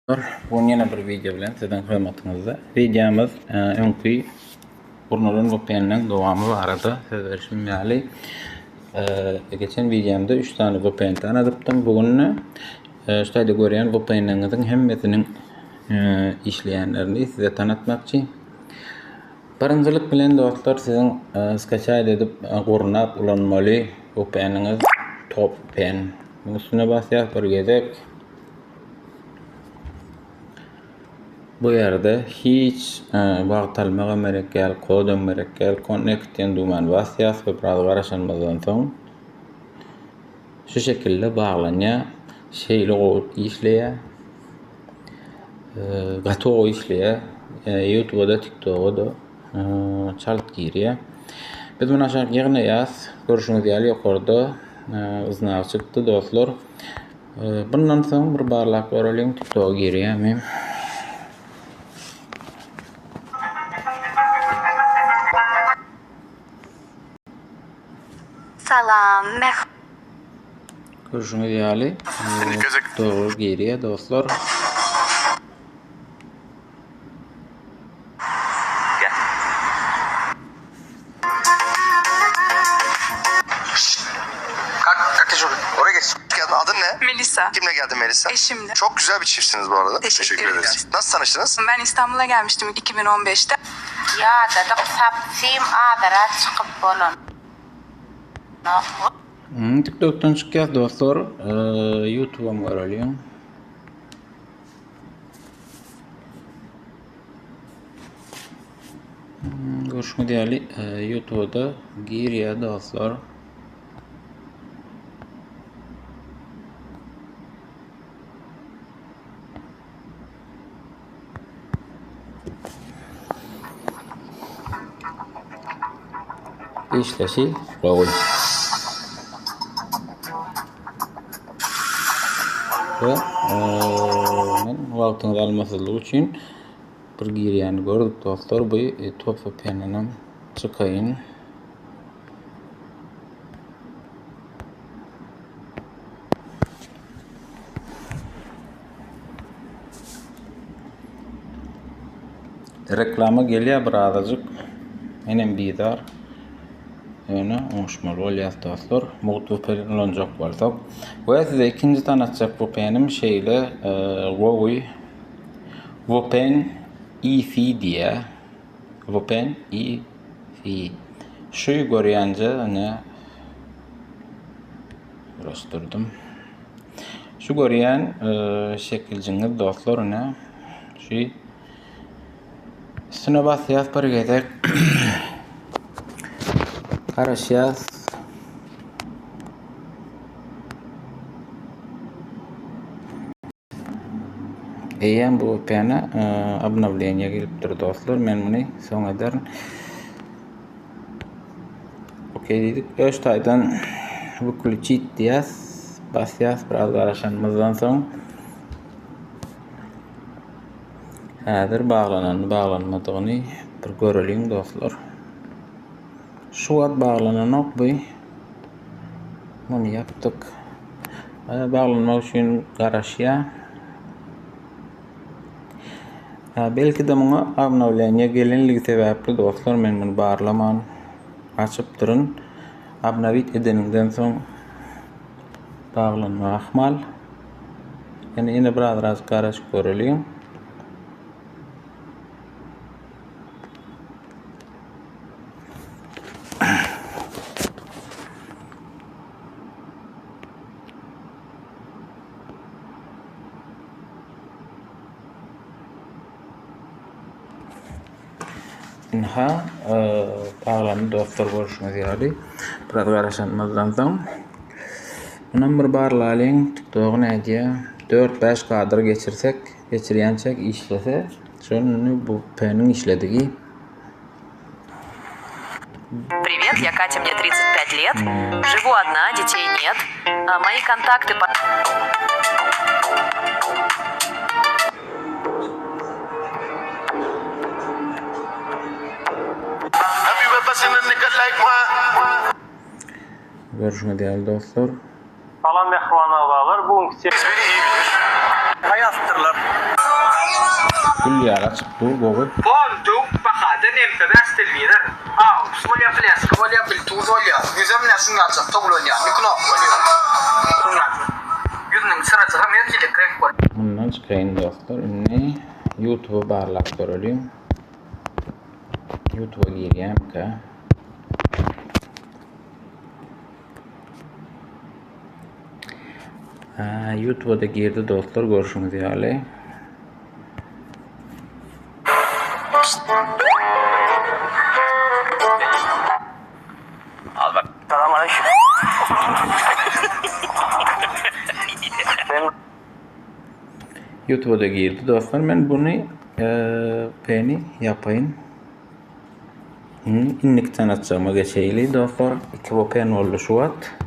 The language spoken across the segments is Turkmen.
Bu gün ýene bir wideo bilen siziň hyzmatyňyzda. Wideomyz e, öňki gurnalan VPN-iň dowamy barada söz berişim ýaly e, geçen wideomda 3 sany VPN tanadypdym. Bu gün e, şu taýda görýän VPN-iňiziň hemmesiniň işleýänlerini size tanatmakçy. Birinjilik bilen dostlar siziň skaçaýt edip gurnap ulanmaly VPN-iňiz TopVPN. Munuň üstüne basýas bir gezek. Bu ýerde hiç wagt almagam gerek däl, kodam gerek däl. Connect diýen düwmäni basýas we biraz garaşanymyzdan soň şu şekilde baglanýar. Şeýle gowy işleýär. Gaty gowy işleýär. YouTube'a-da, TikTok'a-da çalt girýär. Biz muny aşak ýygnaýas. Görşüňiz ýaly ýokarda znagy çykdy dostlar. Bundan soň bir barlap göreliň TikToka girýärmi? Salam, mäh. Görşüňiz ýaly TikToka girýär dostlar. Kalk, kalk geç oraya. Oraya geç. Geldin. Adın ne? Melisa. Kimle geldin Melisa? Eşimle. Çok güzel bir çiftsiniz bu arada. Teşekkür ederiz. Nasıl tanıştınız? Ben İstanbul'a gelmiştim 2015'te. Ýadadyk sapsim azara çykyp bolanok. Hmm, TikTok'tan çykýas dostlar. Ee, YouTube'am göreliň. Görşüňiz ýaly YouTube'da girýär dostlar. Işleşi gowy. We men wagtyňyzy almasyzlyk üçin bir girýäni gördük dostlar. Bu top VPN-den çykaýyn. Reklama gelýär bir azajyk. Menem bizar. Ýöne oňuşmaly bolýas dostlar. Mugt VPN ulanjak bolsak. We size ikinji tanatjak VPN-im şeýle e, gowy VPN EFI diýýär. VPN EFI. Şu görýänje ine Ulaşdyrdym. Şu görýän e, şekiljiňiz dostlar ine şu üstüne basýas bir gezek. Garaşýas. Eýýäm bu VPN-e obnowleniýe gelipdir dostlar. Men muny soň ederin. Okey diýdik. Öz taýdan wyklýuçit diýýäs. Basýas biraz garaşanymyzdan soň. Häzir baglananyny baglanmadygyny bir göreliň dostlar. Şu wagt baglananok bu. Muny ýapdyk. Baglanmak üçin garaşýar. Belki-de muňa obnowleniýe gelenligi sebäpli dostlar men muny barlaman açypdyryn. Obnowit edeniňden soň baglanmagy ahmal. Ýöne ýene birazrak garaşyp göreliň. Ynha, baglandy dostlar görşüňiz ýaly. Biraz garaşanymyzdan soň. Munam bir barlalyň, TikTok nädýär? 4-5 kadr geçirsek, geçirýänçäk işlese, şonda bu P-niň işledigi. Привет, я Катя, мне 35 лет. Живу одна, детей нет. А, Мои контакты по... Görşüňiz ýaly dostlar. Salam mähriban agzalar bu günki Haýasypdyrlar. Gül ýaly açyk dur gowy. Pol döwük bahadan MP5 telewizor. Aux bolýar, fleşka bolýar, bluetooth bolýar. Ýüzem bilen şuny ýaljak towlanýar. Indi knopkaly. Şuny ýaljak. Ýüzüniň çyrajygam her hili reňk bolýar. Mundan çykaýyn dostlar. Indi YouTube-y barlap göreliň. YouTube-a girýärmikä? YouTube'a da girdi dostlar görşüňiz ýaly. YouTube'a da girdi dostlar. Men bunu e, peni ýapaýyn. Indi indiki tanatjagyma geçeýli dostlar. 2 VPN boldy şu wagt.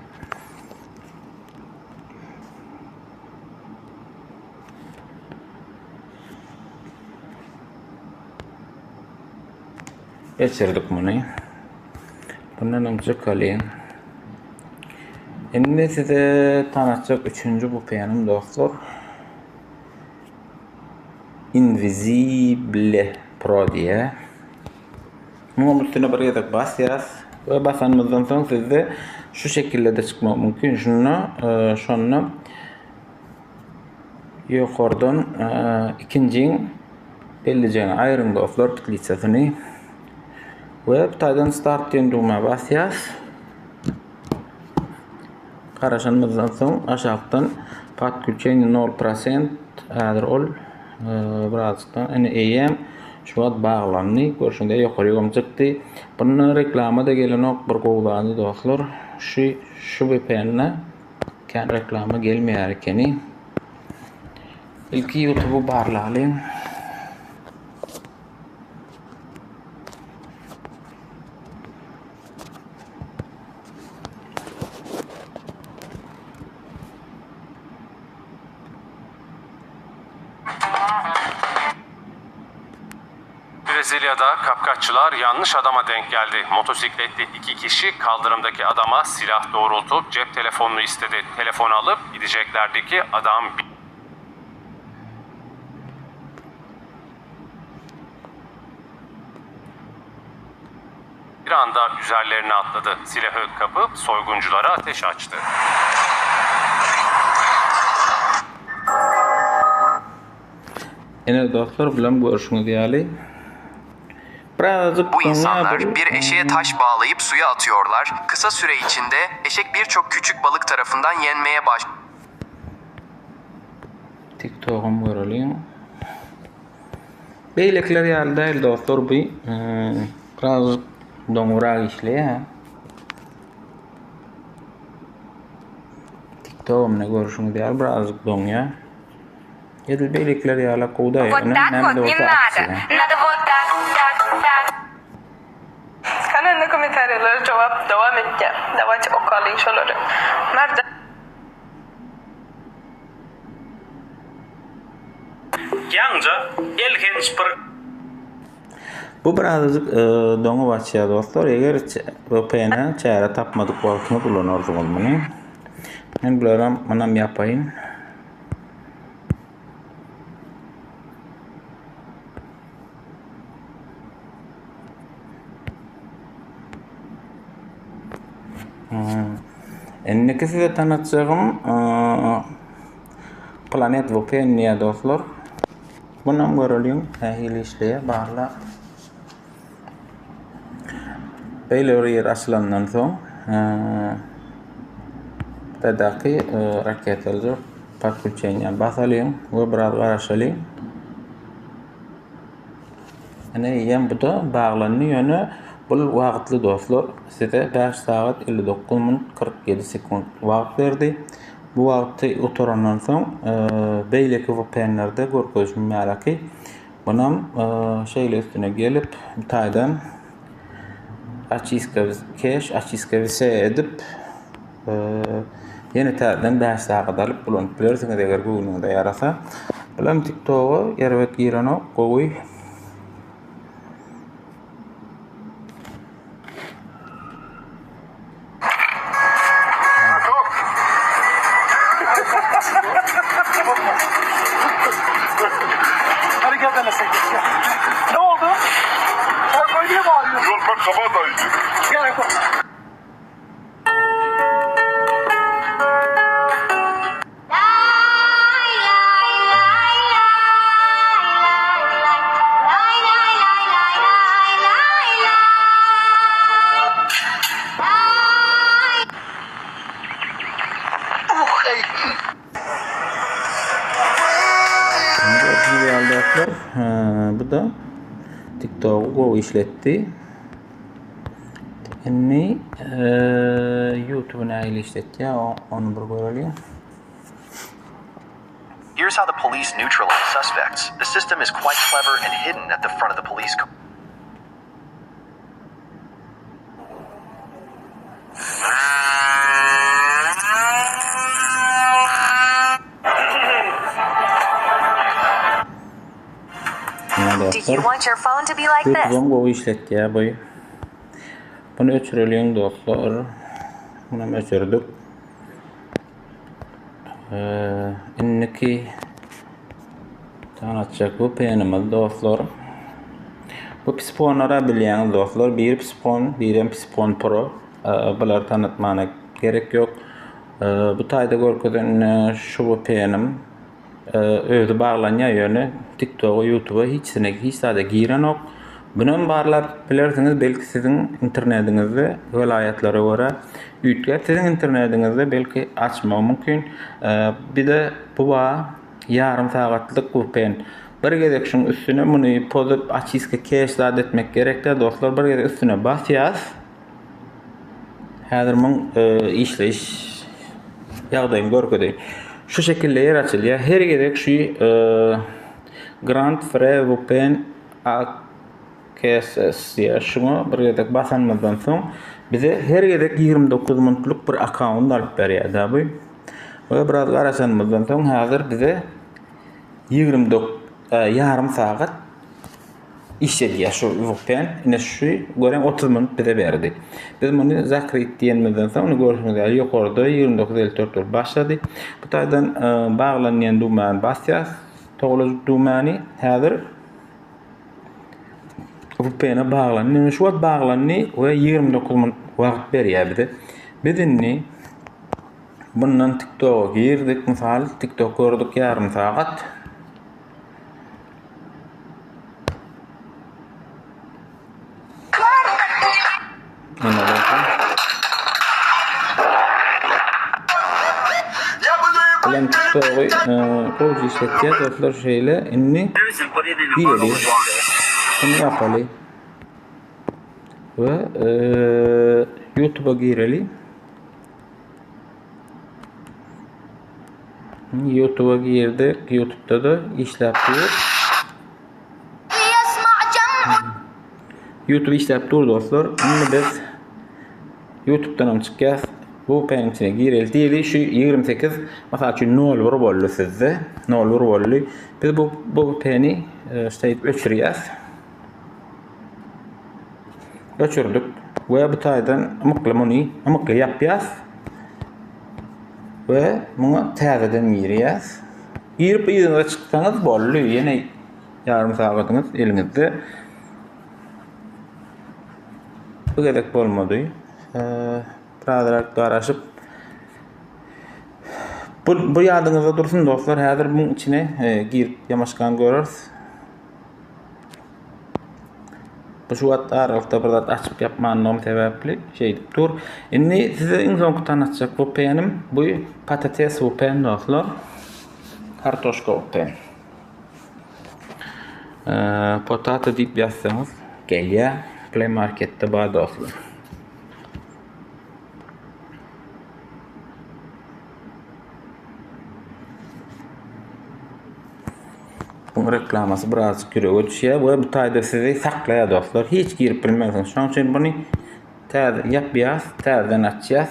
Geçirdik muny. Bundan hem çykalyň. Indi size tanatjak üçünji VPN-im dostlar. Invisible Pro diýýär. Munuň üstüne bir gezek basýas we basanymyzdan soň sizde şu şekilde de çykmak mümkin. Şunda, e, şonda ýokardan e, ikinjiň bellijegini aýryň dostlar petlisasyny we bu taýdan start diýen düwmä basýas. Garaşanymyzdan soň aşakdan podключение 0% häzir ol e, birazjykdan ine eýýäm şu wagt baglandy. Görşüňiz ýaly ýokaryk çykdy. Bunda reklama da gelenok bir gowy zady dostlar. Şu şu VPN-de kän reklama gelmeýär ekeni. Ilki YouTube-y barlalyň. Brezilya'da kapkaççılar yanlış adama denk geldi. Motosikletli iki kişi kaldırımdaki adama silah doğrultup cep telefonunu istedi. Telefonu alıp gideceklerdi ki adam bir anda üzerlerine atladı. Silahı kapıp soygunculara ateş açtı. Ine dostlar bulam görşüňiz ýaly. Birazajyk Bu insanlar soňra bir eşeğe taş bağlayıp suya atıyorlar. Kısa süre içinde eşek birçok küçük balık tarafından yenmeye baş TikTok'um göreliň. Beýlekiler ýaly däl dostlar bu birazajyk doňurak işleýär. TikTok'um ne görşüňiz ýaly birazajyk doňýar. Edil beýlekiler ýaly gowy Вот так вот не надо. Надо вот так, так, так. Kanalda kommentariýalara jogap dowam etýär. Dawayte okalyň şolary. Merdan Ýaňja elhenç bir Bu birazajyk e, doňup açýar dostlar. Eger VPN-e çäre tapmadyk wagtyňyz ulanarsyňyz muny. Men bularam munam ýapaýyn. Indiki size tanatjagym Planet VPN diýýär dostlar. Bunam göreliň nähili işleýär barlap. Beýle bir ýer açylandan soň Hytaýdaky raketalar podключeniýa basalyň we biraz garaşalyň. Ine eýýäm bu da baglandy ýöne bul wagtly dostlar size 5 sagat 59 minut 47 sekunt wagt berdi. Bu wagty gutarandan soň beýleki VPN-lerde görkezişim ýalyky bunam şeýle üstüne gelip bu taýdan açiska keş açiska wse edip ýene täzeden 5 sagat alyp ulanyp bilersiňiz eger göwnüňize ýarasa. Bulam TikToka erbet girenok gowy. Demesek Ne oldu? Sen böyle niye bağırıyorsun? Yok ben kabadayıyım. Gerek yok. Gördüğünüz ýaly dostlar, bu da TikTok-y gowy işletdi. Indi YouTube-y nähili işletýär, ony bir göreliň. Here's how the police neutralize suspects. The system is quite clever and hidden at the front of the police car. Ine Do dostlar. you want your phone to be like this? YouTube-am gowy işletýär bu. Bunu öçüreliň dostlar. Bunu öçürdük. Ee, indiki tanatjak VPN-imiz dostlar. Bu psifonlara bilýäňiz dostlar. Biri psifon, birem psifon pro. Ee, bulary tanıtmana gerek ýok. Ee, bu taýda görkezen e, şu VPN-im e, özi baglanýar ýöne TikTok-a, YouTube-a hiçsine hiç zada girenok. Bunam barlap bilersiňiz, belki siziň internetiňizde welaýatlara görä üýtgäp siziň internetiňizde belki açmagy mümkin. Ee, bir de bu bar ýarym sagatlyk VPN. Bir gezek şuň üstüne muny pozup açiska keş zat etmek gerek däl dostlar. Bir gezek üstüne basýas. Häzir muň e, işleýiş ýagdaýyny görkezeýin. Şu şekilde ýer açylýar. Her gezek şu e, Grand Free VPN AKSS diýär. Şuňa bir gezek basanymyzdan soň bize her gezek 29 minutlyk bir akkaunt alyp berýär da bu. We biraz garaşanymyzdan soň häzir bize 29 e, ýarym sagat işledýär şu VPN. Ine şu gören 30 minut bize berdi. Biz muny zakryt diýenimizden soň ine görşüňiz ýaly ýokarda 29.54 bolup başlady. Bu taýdan e, baglanýan düwmäni basýas. Towlajyk düwmäni häzir VPN-e baglandy. Ine şu wagt baglandy we 29 minut wagt berýär bize. Biz indi bundan TikTok-a girdik. Mysal TikTok gördük ýarym sagat. Ine bakın. Bilen TikTok-y e, gowy işletýär dostlar şeýle. Indi diýeli. Şunu ýapaly. We e, YouTube-a gireli. YouTube-a girdik. YouTube-da da işläp dur. YouTube işläp dur dostlar. Indi biz YouTube'dan hem çykýas. Bu VPN içine gireli. Diýeli şu 28 mysal üçin 01 boldy sizde. 01 boldy. Biz bu bu VPN-i e, şeýdip öçürýäs. Öçürdük we bu taýdan ymykly muny ymykly ýapýas. We muňa täzeden girýäs. Girip yzyňyza çyksaňyz boldy. Ýene ýarym sagadyňyz eliňizde. Bu gezek bolmady. Ee, birazrak garaşyp bu, bu ýadyňyzda dursun dostlar. Häzir muň içine e, girip ýamaşkan göreris. Bu şu wagt aralykda bir zat açyp ýapmanlygym sebäpli şeýdip dur. Indi size iň soňky tanatjak VPN-im bu patates VPN dostlar. Kartoşka VPN. Ee, potato diýip ýazsaňyz gelýär. Play Marketde bar dostlar. Bu reklamasy birazcık ýürege düşýär we bu taýda sizi saklaýar dostlar. Hiç girip bilmersiňiz. Şonuň üçin bunu täze ýapýas, täzeden açýas.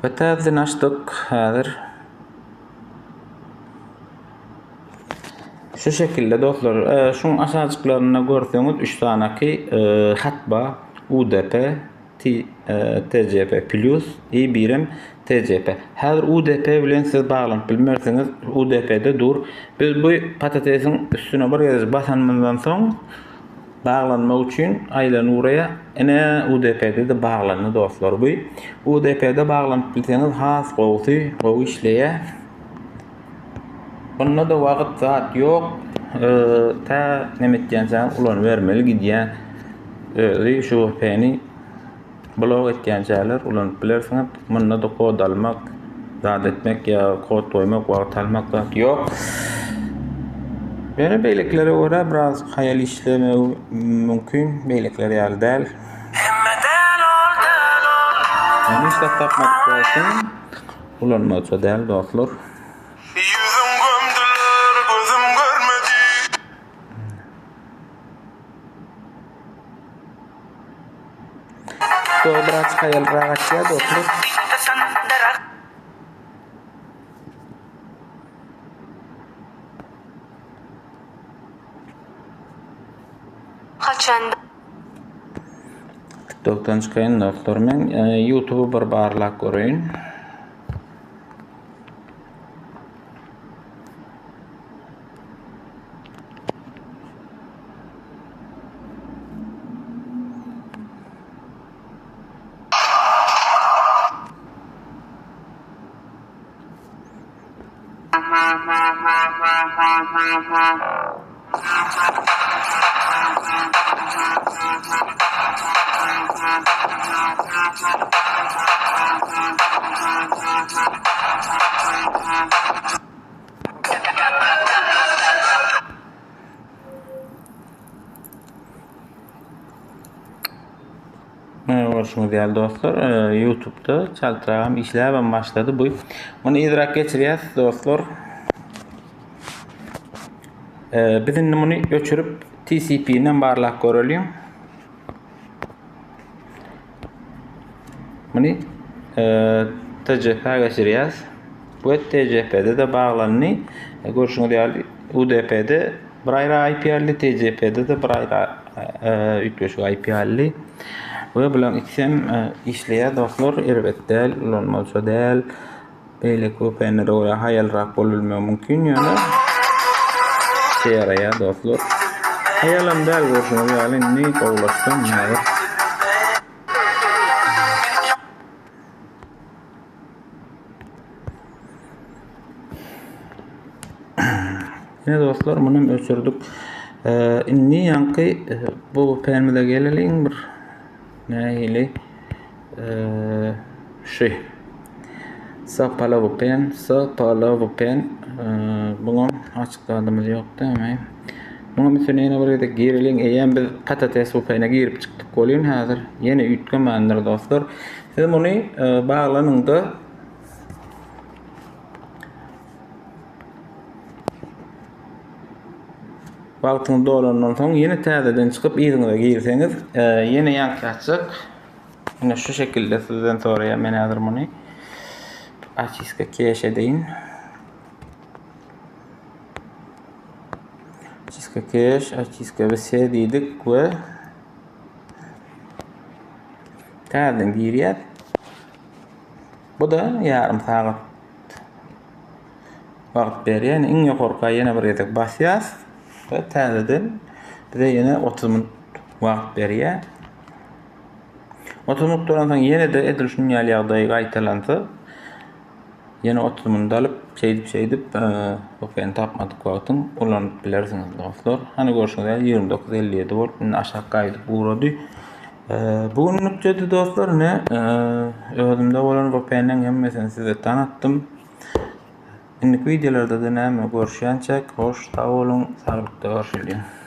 We täzeden açdyk häzir. Şu şekilde dostlar, e, şuň aşajyklarynda görseňiz 3 sanaky e, hat bar. UDP, T. TCP plus i birem TCP. Häzir UDP bilen siz baglanyp bilmersiňiz. UDP-de dur. Biz bu patatesiň üstüne bir gezek basanymyzdan soň baglanmak üçin aýlanyp ugraýar. Ine UDP-de-de baglandy dostlar bu. UDP-de baglanyp bilseňiz has gowusy, gowy işleýär. Bunda-da wagt zat ýok. Tä neme etýänçäň ulanybermeli gidýär. Özi şu VPN-i blok etýänçäler ulanyp bilersiňiz. Munda-da kod almak, zat etmek ýa kod goýmak, wagt almak zat ýok. Ýöne beýlekilere görä biraz haýal işlemegi mümkin, beýlekiler ýaly däl. Ýöne hiç zat tapmadyk bolsaň, ulanmaça däl dostlar. Ýüzüm gömdüler, gözüm görmedi. Stol biraz haýalrak açýar dostlar. Haçan TikTokdan çykaýyn dostlar men YouTube'u bir barlap göreýin. Mine görşüňiz ýaly dostlar, YouTube'da çaltragam işläbem başlady bu. Muny yzrak geçirýäs dostlar. Biz indi muny öçürip TCP-ni barlap göreliň. Muny TCP geçirýäs. We TCP-de de baglandy. Görşüňiz ýaly UDP-de bir aýry IP aldy, TCP-de de bir aýry üýtgeşik IP aldy. We bularyň ikisi hem işleýär dostlar, erbet däl, ulanmalyça däl. Beýleki VPN-lere görä haýalrak bolup bilmegi mümkin ýöne işe ýaraýar dostlar. Haýalam däl görşüňiz ýaly indi gowulaşdym häzir. Ine dostlar muny öçürdik. Indi ýaňky bu VPN-imize geleliň bir nähili şu SPL VPN SPL VPN buňam açyk zadymyz ýok dämi? Muňam üstüne ýene bir gezek gireliň. Eýýäm biz PTTS VPN-e girip çykdyk welin häzir ýene üýtgemändir dostlar. Siz muny baglanyňda Wagtyňyz dolandan soň ýene täzeden çykyp yzyňyza girseňiz, ýene ýaňky açjak. Ine şu şekilde sizden soraýar men häzir muny. Açiska keş edeýin. Açiska keş, açiska vse diýdik we täzeden girýär. Bu da ýarym sagat wagt berýär. Iň ýokarka ýene bir gezek basýas we täzeden bize ýene 30 minut wagt berýär. 30 minut duran soň ýene-de edil şunuň ýaly ýagdaý gaýtalansa, ýene 30 minut alyp, şeýdip şeýdip, VPN tapmadyk wagtyň ulanyp bilersiňiz dostlar. Hany görşüňiz ýaly 29.57 bolup, indi aşak gaýdyp ugrady. Bu günlükçe-de dostlar, ine özümde bolan VPN-iň hemmesini size tanatdym. Indiki wideolarda-da näme görüşýänçäk, hoş sag boluň, saglykda görşeliň.